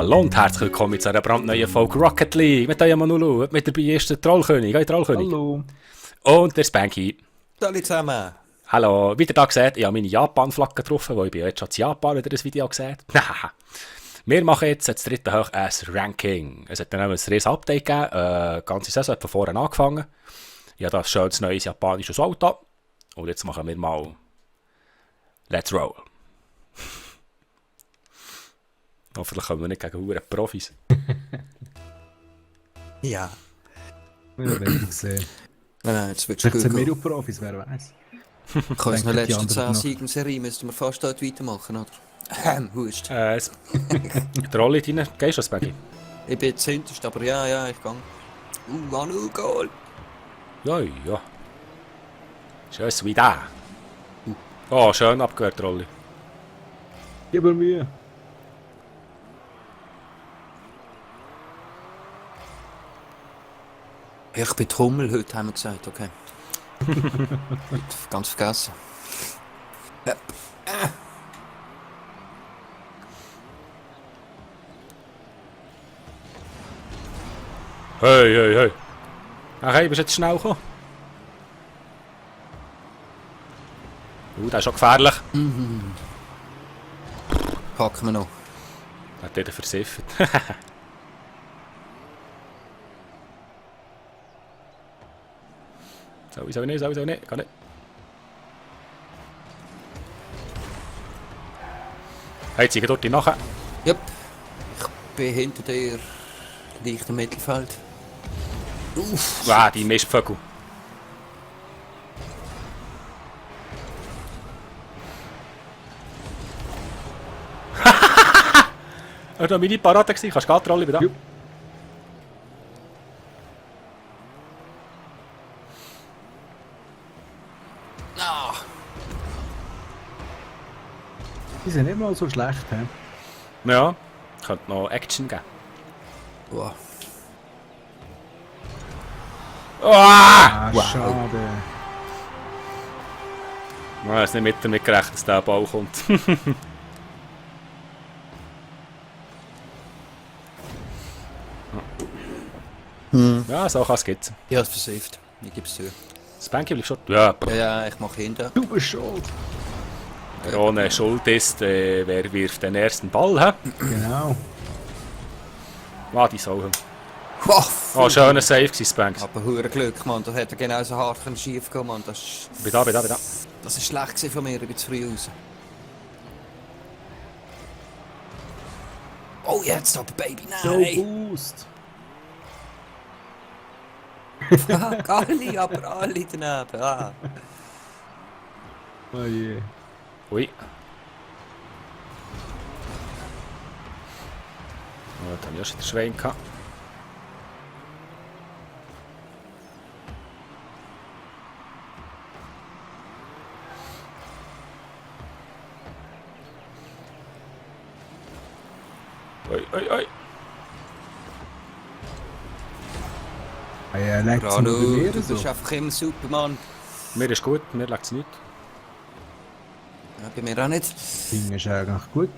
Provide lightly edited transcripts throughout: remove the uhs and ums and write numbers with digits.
Hallo und herzlich willkommen zu einer brandneuen Folge Rocket League mit eurem Manulu, mit dabei ist der Trollkönig. Hi Trollkönig. Hallo. Und der Spanky. Hallo zusammen. Hallo, wie ihr da seht, ich habe meine Japan-Flagge getroffen, weil ich bin jetzt schon in Japan, wie ihr das Video seht. Wir machen jetzt das dritte Hoch ein Ranking. Es hat dann auch ein riesiges Update gegeben, ganze Saison hat von vorne angefangen. Ich habe da ein schönes neues japanisches Auto. Und jetzt machen wir mal Let's Roll. Hoffentlich kommen wir nicht gegen hure Profis. Ja. Wir werden sehen. Nein, jetzt wird es Vielleicht sind gut. wir auch Profis, wer weiß. Ich kann uns noch Denken die letzte anderen 10 noch. Siegen-Serie müssten wir fast dort weitermachen, oder? Hust. Der Rolli rein, gehst du das, Baggy? Ich bin jetzt hinterst, aber ja, ich gang. Manu, Goal! Ja, ja. Schön wie da. Oh, schön abgehört, Rolli. Gib mir Mühe. Ich bin die Hummel heute, haben wir gesagt, okay. Ganz vergessen. Hey. Ach, hey, bist du jetzt schnell gekommen? Das ist schon gefährlich. Packen wir noch. Hat jeder versifft. Sowieso nicht, Gar nicht. Hey, zieh dort nachher. Yep. Ich bin hinter dir. Leicht im Mittelfeld. Uff. Wow, die Mistvögel. Das war meine Parade. Kannst du gerade Rolli da? Jupp. Ah. Die sind nicht mal so schlecht, hä? Ja, könnte noch Action geben. Wow. Ah! Ah, schade. Ich habe nicht damit gerechnet, dass der Ball kommt. Ja, so kann es gehen. Ich hab's versifft. Ich geb's zu. Spanky will ich schon. Ja, Ja, ich mach hinter. Du bist schuld. ohne Schuld ist, wer wirft den ersten Ball, hä? Genau. Ah, die Sau. Wow. Oh, schöner Save gewesen, Spanks. Aber hure Glück, Mann. Das hätte genauso hart schief gehen, Mann. Das Bin da. ist schlecht gewesen von mir. Ich bin zu früh raus. Oh, jetzt aber, Baby, So nein! Boost. Fuck, alle, aber alle daneben. Ah. Oh je. Ui. Oh, da habe ich auch schon den Schwein gehabt. Oi. Ah ja, legt es Ranu, nur bei mir du so. bist einfach immer super, Mann. Mir ist gut, mir liegt es nicht. Ja, bei mir auch nicht. Das Ding ist eigentlich gut.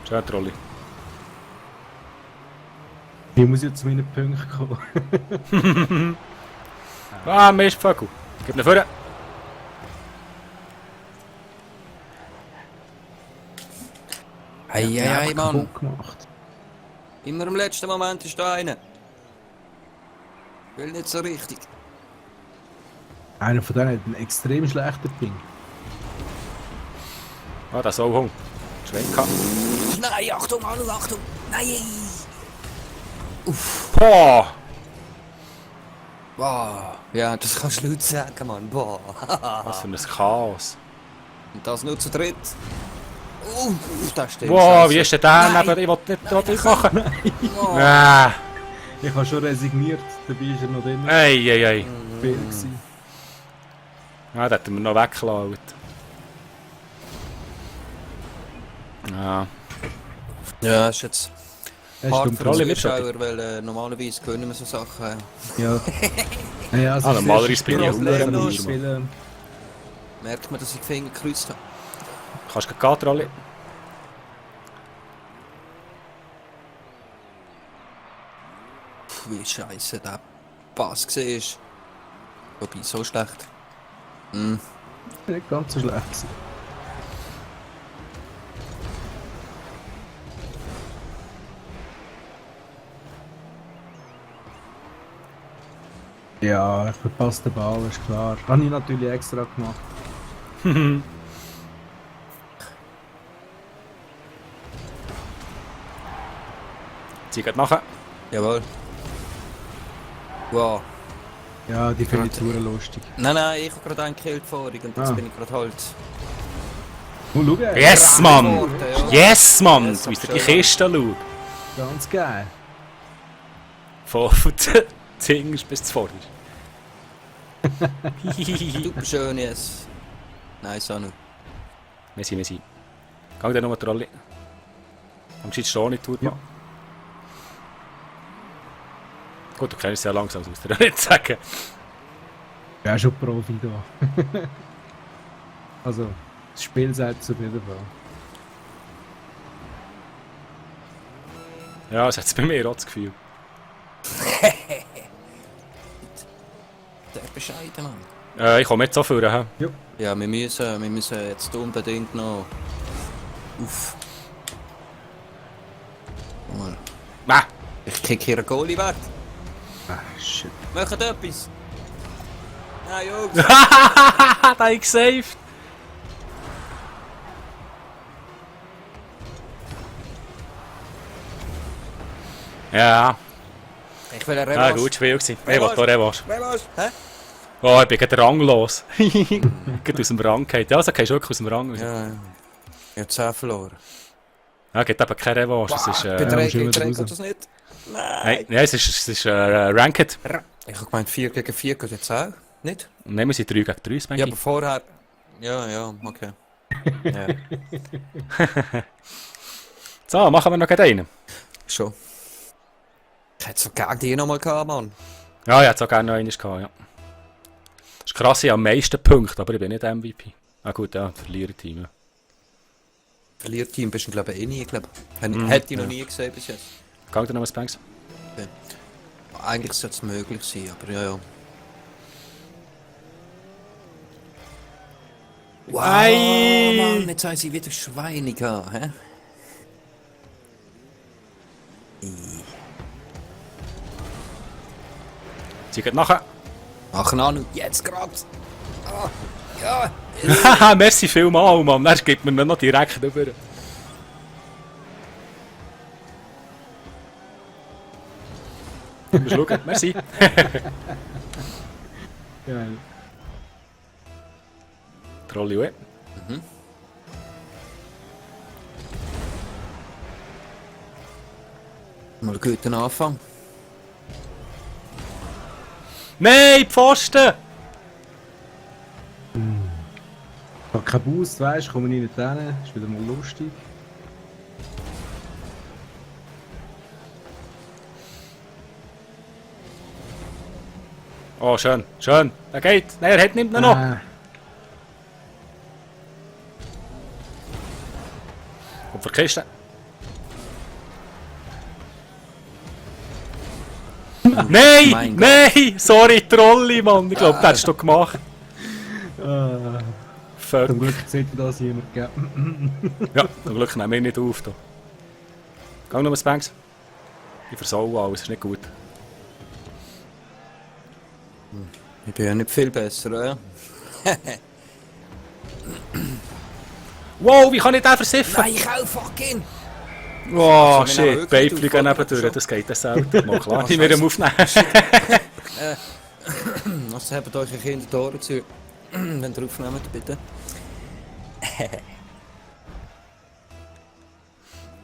Schön, Trolli. Ich muss jetzt zu meinen Punkten kommen. Ah, Mistvögel. Gib ihn vorne. Ei, Mann. Kaputt gemacht. Immer im letzten Moment ist da einer. Will nicht so richtig. Einer von denen hat einen extrem schlechten Ping. Ah, das Sau hung. Schwein gehabt. Nein, Achtung, Manu, Achtung. Nein. Boah! Wow. Ja, das kannst du laut sagen, Mann. Boah. Was für ein Chaos. Und das nur zu dritt. Das stimmt. Wow, wie ist denn der Nein. neben? Ich wollte nicht machen. Oh. Ah, Ich habe schon resigniert, dabei ist er noch drin. ei. Fehl gewesen. Ja, das hätten wir noch weggelassen. Ja. Ja, ist jetzt Er ist hart dumm für Rolle uns mit Zuschauer, weil normalerweise gewinnen wir so Sachen. Ja. Ja, also normalerweise bin ich auch Problem nur los. spielen. Merkt man, dass ich die Finger gekreuzt habe. Kannst du gehen, Trolli? wie scheiße der Pass war. Wobei, so schlecht. Nicht ganz so schlecht gewesen. Ja, ich verpasse den Ball, ist klar. Habe ich natürlich extra gemacht. Sie geht nachher. Jawohl. Wow. Ja, die finde ich zu lustig. Nein, ich habe gerade einen gekillt vorhin und jetzt bin ich gerade halt... Oh, schau, Yes, Mann! Ja. Yes, Mann! Yes, Du musst dir schön. die Kiste schauen. Ganz geil. Von Zingst bis zu vorderst. Super schön, yes. Nice, Anu. Wir sind. Gang dann nochmal Trolli. Am Gescheit stehen nicht, Tour. Ja. Gut, du kennst es ja langsam, das musst du dir nicht sagen. Ja, schon Profi da. Also, das Spiel sagt es auf jeden Fall. Ja, das hat es bei mir auch das Gefühl. Der bescheiden, Mann. Ich komme jetzt auch vor. Ja, wir müssen jetzt unbedingt noch... Uff. Mal. Nein! Ich kick hier einen Goalie weg. Ah, shit. Macht etwas. Nein, Jungs. Da habe ich gesaved! Ja, Ich will eine ja Revanche. gut Spiel gewesen. Ich wollte hier Revanche. Revanche. Hä? Oh, ich bin gerade ranglos. Gerade aus dem Rang gefallen. Ja, so gehst du wirklich aus dem Rang raus. Ja. Ich habe 10 verloren. Ja, gibt eben keine Revanche. Das ist, Beträgt schon wieder raus. das nicht? nein, es ist Ranked. Ich habe gemeint 4 gegen 4 geht jetzt auch. Nicht? Nehmen wir sie 3 gegen 3, Ja, Spanky. aber vorher... Ja, okay. Ja, So, machen wir noch gleich einen. schon. Ich hätte so gegen die nochmal gehabt, Mann. Ja, ich hätte es auch gerne noch einen gehabt, ja. Das ist krass, ich habe am meisten Punkte, aber ich bin nicht MVP. Ah gut, ja, Verliererteam. Ja. Verlierteam bist du, glaube ich, eh nie. Hätte ich noch nie gesehen bis jetzt. Gang dir noch was Banks? Eigentlich sollte es möglich sein, aber ja. Wow, Ei! Mann, jetzt haben sie wieder Schweine gehabt, hä? Sie geht nachher. Ach, Nanu, jetzt gerade! Ah, ja! Haha, merci vielmal, Mann. Er gibt mir noch direkt rüber. Du musst schauen, merci. Geil. Trolli Ue. Mal einen guten Anfang. Nein, Pfosten! Ich habe keinen Boost, weißt du, komme ich nicht hin. Ist wieder mal lustig. Oh, schön, schön. Er geht. Nein, er hat nimmt ihn noch. Kommt für die Kiste. Nein! Mein Gott. Nein! Sorry, Trolli, Mann. Ich glaube, das hast du doch gemacht. Fuck. Zum Glück sollte das jemand geben. Ja, zum Glück nehmen wir nicht auf. Da. Geh noch was Banks. Ich versaue alles, ist nicht gut. Ich bin ja nicht viel besser, oder? Wow, wie kann ich den versiffen? Nein, ich auch fucking! Oh, Also, wenn er shit, wirklich Beine fliegen drauf nebendurch, kommt, das geht das selten. Mal klar, ich werde ihn aufnehmen. Also habt euch ein Kind die Ohren zu, wenn ihr aufnehmt, bitte.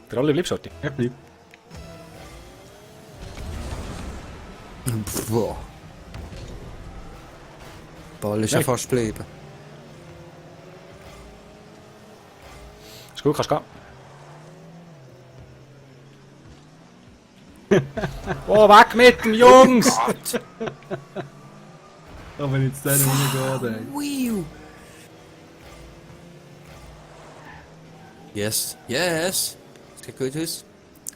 Trolli, bleibst du? Ja, bleib. Boah. Der Ball ist ja Nein. fast geblieben. Ist gut, kannst gehen. Oh, weg mit dem Jungs! Aber wenn jetzt der reingeht, ey. Wiu. Yes, yes. Es geht gut aus.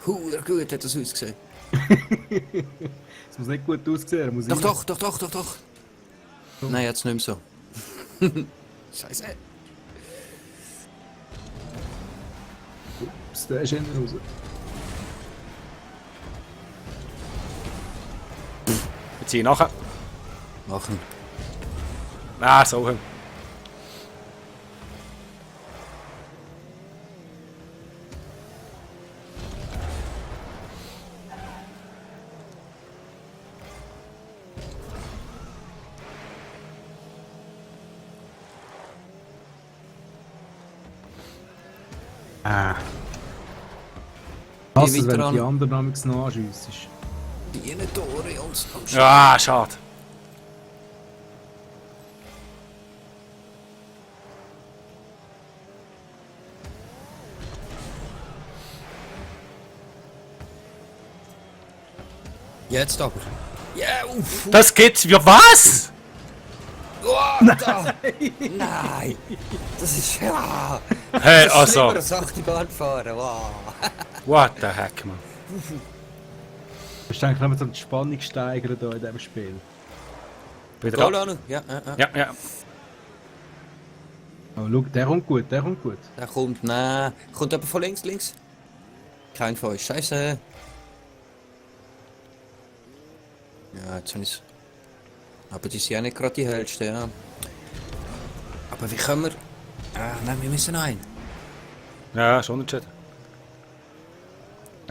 Huer gut hat das ausgesehen. Es muss nicht gut aussehen, muss ich. Doch. Nein, jetzt nicht mehr so. Scheiße. Ups, der ist hinten raus. Wir ziehen nachher. Machen. Ah, so. Was, weiter wenn an. die anderen namens noch anschiessen? Die Tore uns am Sch Ah, schade. Jetzt aber. Ja, uff. Das gibt's. Ja, was? Oh, Nein. Das ist ja. Hey, Das ist also. schlimmer als Achterbahn fahren. Wow. What the heck, man. Das ist eigentlich noch die Spannung steigern hier in diesem Spiel. Wieder Goal ab. an. Ja. Ja. Oh, schau, der kommt gut, der kommt gut. Der kommt, nein. Kommt jemand von links? Kein von euch. Scheiße. Ja, jetzt habe ich's. Aber die sind ja nicht gerade die hellsten, ja. Aber wie können wir... nein, wir müssen ein. Ja, schon entschieden.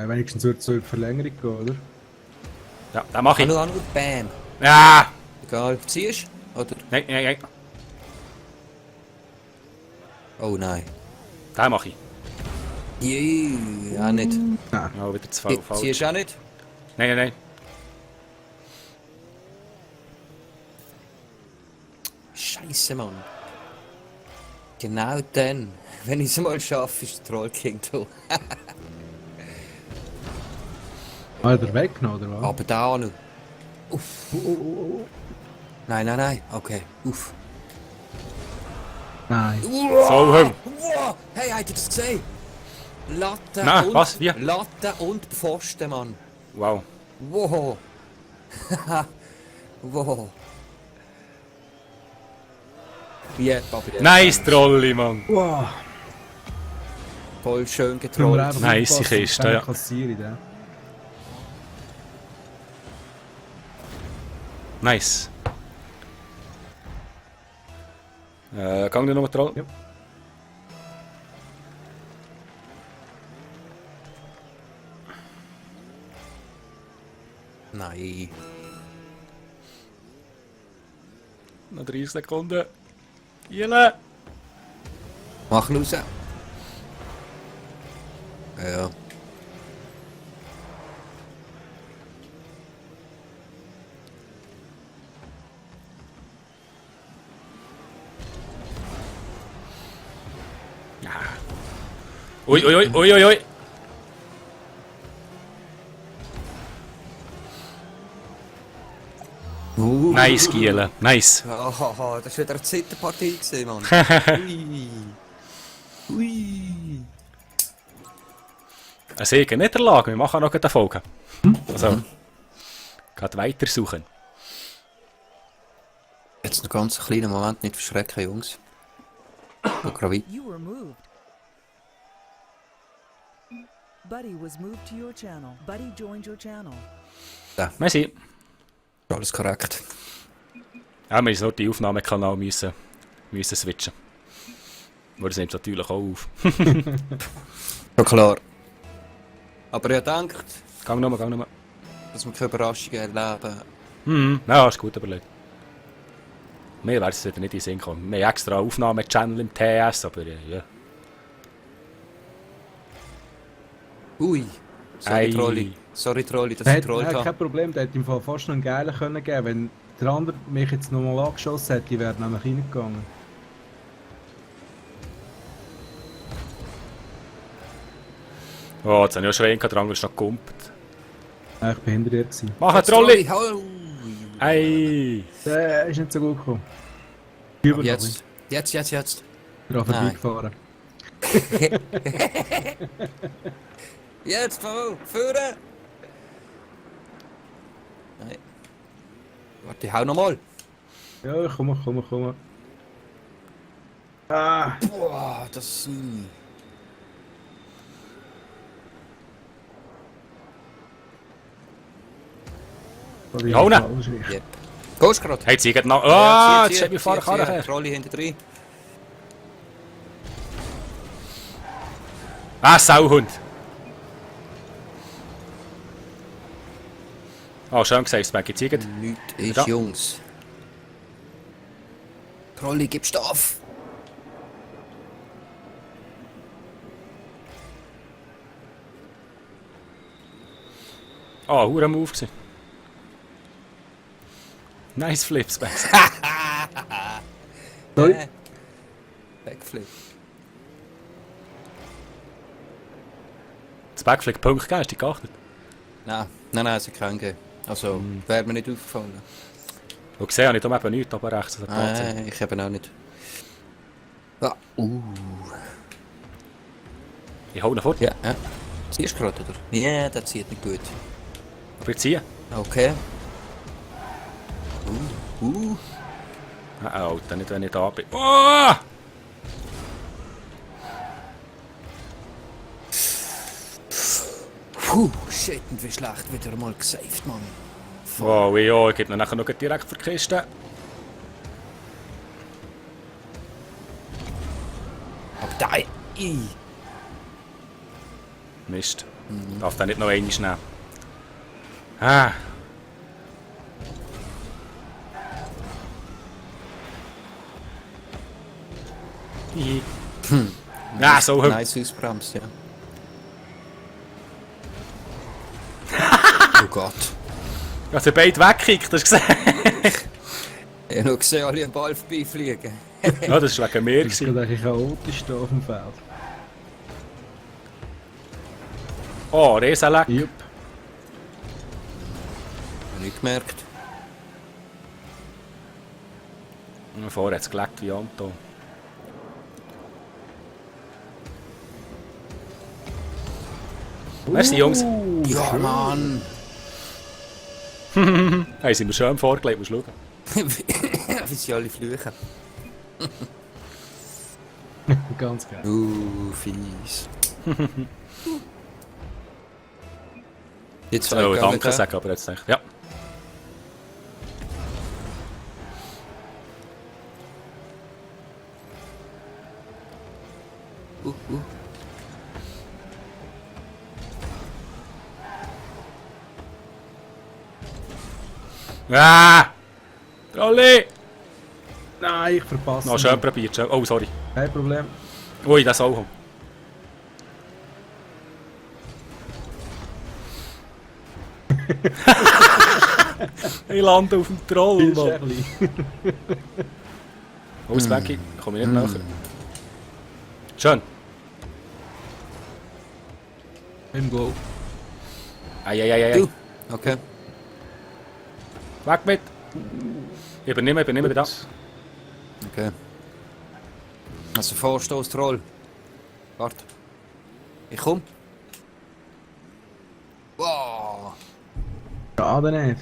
Wenigstens wird es so in die Verlängerung gehen, oder? Ja, den mach ich. Hallo, bam. Ja. Egal, ziehst du? Oder? Nein. Oh nein. Den mach ich. Ja, nicht. Nein. Ja, wieder zu falsch. Ziehst du auch nicht? Nein. Scheiße, Mann. Genau dann, wenn ich es mal schaffe, ist der Troll King da. Hat er weggenommen, oder was? Aber da noch. Uff. Oh. Nein. Okay. Uff. Nein. So, Wow. Hey, habt ihr das gesehen? Latte Nein, und... was? Wie? Latte und Pfosten, Mann. Wow. Wow. Wow. Ja, Papi. Nice Trolli, Mann. Wow. Voll schön Nur getrollt. einfach Nice aufpassen, Kiste, dass ja. keine kassieren, ja. Nice. Gang dir nochmal Troll. Ja. Nein. Noch 30 Sekunden. Jelle. Mach raus. Ja. Ui. Nice, Giele. Nice. Oh, das war wieder eine Zitterpartie, gewesen, Mann. Ui. Eine Segen Niederlage. Wir machen noch eine Folge. Also, gerade weiter suchen. Jetzt noch ganz einen kleinen Moment, nicht verschrecken, Jungs. Go gerade weiter. You were moved. Buddy was moved to your channel. Buddy joined your channel. Merci. Alles korrekt. Ja, wir müssen nur die Aufnahmekanal müssen switchen. Aber das nimmt natürlich auch auf. Ja klar. Aber ihr denkt, Gang nochmal. dass wir keine Überraschungen erleben. Ja, ist gut überlegt. Mir wäre es nicht in den Sinn gekommen. Wir haben extra einen Aufnahme-Channel im TS, aber ja. Ui. Ei. Sorry, Trolli, dass Der ich hat getrollt habe. kein Problem, der hätte im Fall fast noch einen geilen können geben. Wenn der andere mich jetzt nochmal angeschossen hätte, wäre nämlich reingegangen. Oh, jetzt habe ich auch schon einen gehabt, der andere ist noch gekumpelt. Ja, ich war hinter dir. Gewesen. Mach einen Trolli! Hallo. Ei! Der ist nicht so gut gekommen. Über Jetzt. Ich bin Nein. vorbeigefahren. Jetzt, führen! Nein. Warte, ich hau nochmal. Ja, komm. Ah! Boah, das... Ja, ne. Yep. Gehst du gerade? Hey, zieh noch. Ja, Ah, zieh, jetzt steht mir vorne Karre her. Trolli hinter drin. Ah, Sauhund. Oh, schön gesagt, Spanky. Zieh grad. Nichts ist Ja. Jungs. Trolli, gib Stoff! Oh, hure Move gewesen. Nice Flip, Spanky. Sorry. Backflip. Das Backflip Punkt gegeben, hast du dich geachtet? Nein, sie kann gehen. Also, wäre mir nicht aufgefallen. Du gesehen, habe ich da eben nichts, aber rechts. Das hat Nein, ich eben auch nicht. Ah, Ich hau ihn fort. ja. Ziehst du gerade, oder? Ja, der zieht nicht gut. Aber ich ziehe. Okay. Ah, Alter, nicht wenn ich da bin. Oh! Shit, und wie schlecht wieder mal gesaved, Mann. Wow, ja, ich gebe ihn nachher noch direkt für die Kiste. Aber da... Mist. Darf der nicht noch einmal nehmen. Ah. Hihi. Ja, so hübsch. Nice ausbremst, ja. Oh Gott. Als er beide wegkickt, hast du gesehen? Ich habe noch gesehen, alle am Ball vorbeifliegen. Ja, das war wegen mir. Das ist gewesen. gerade eigentlich chaotisch hier auf dem Feld. Oh, Riesenleck. Jupp. Hab nicht gemerkt. Vorher hat es geleckt wie Anton. Merci, Jungs. Ja, Mann! Hey, sind wir schön vorgelegt, musst du schauen. Wie sie alle fluchen. Ganz geil. Fies. Jetzt Oh, danke sagen, aber jetzt nicht. Ja. Ah! Trolli! Nein, ich verpasse. Noch schön probiert. Schön. Oh, sorry. Kein Problem. Ui, das auch. Ich lande auf dem Troll, Viel Mann. Scherli. Oh, das Becky. Komme ich nicht näher. Schön. Im Go. Eieieiei. Du. Okay. Weg mit. Ich bin nicht mehr da. Okay. Also Vorstoß Troll. Warte. Ich komm. Wow. Schade nicht.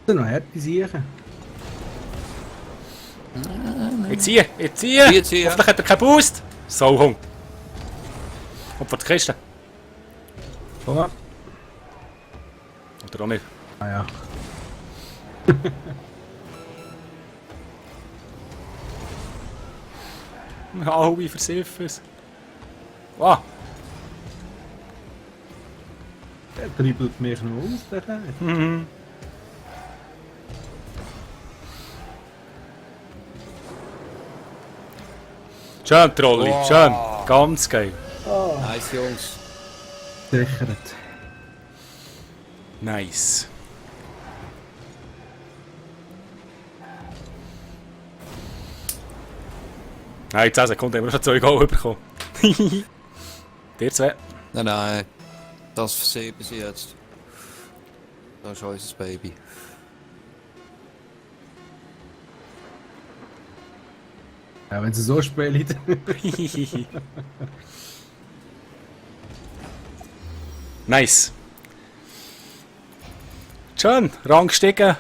Das sind noch harte Sachen. Ich ziehe. Ziehe. Hoffentlich hat er keinen Boost. So, Hung. Kommt vor die Kiste. Komm mal. Oder auch nicht. Ah ja. Oh, wie versiffen es. Wow. Der dribbelt mich noch aus, der Kerl. Schön, Trolli. Wow. Schön. Ganz geil. Nice, Jungs. Sichert. Nice. Nein, 10 Sekunden haben wir schon 2 Goal bekommen. Dir zwei. Nein. Das versehen sie jetzt. Das ist unser Baby. Ja, wenn sie so spielen. Nice. Schön, Rang gestiegen,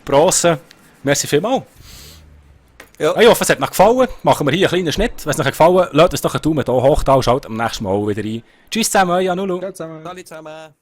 Bronze. Merci vielmals. Ja. Ich hoffe, es hat euch gefallen. Machen wir hier einen kleinen Schnitt. Wenn es euch gefallen hat, lasst uns doch einen Daumen da hoch da und schaut am nächsten Mal wieder rein. Tschüss zusammen, euer Nulu. Ciao zusammen. Salut zusammen.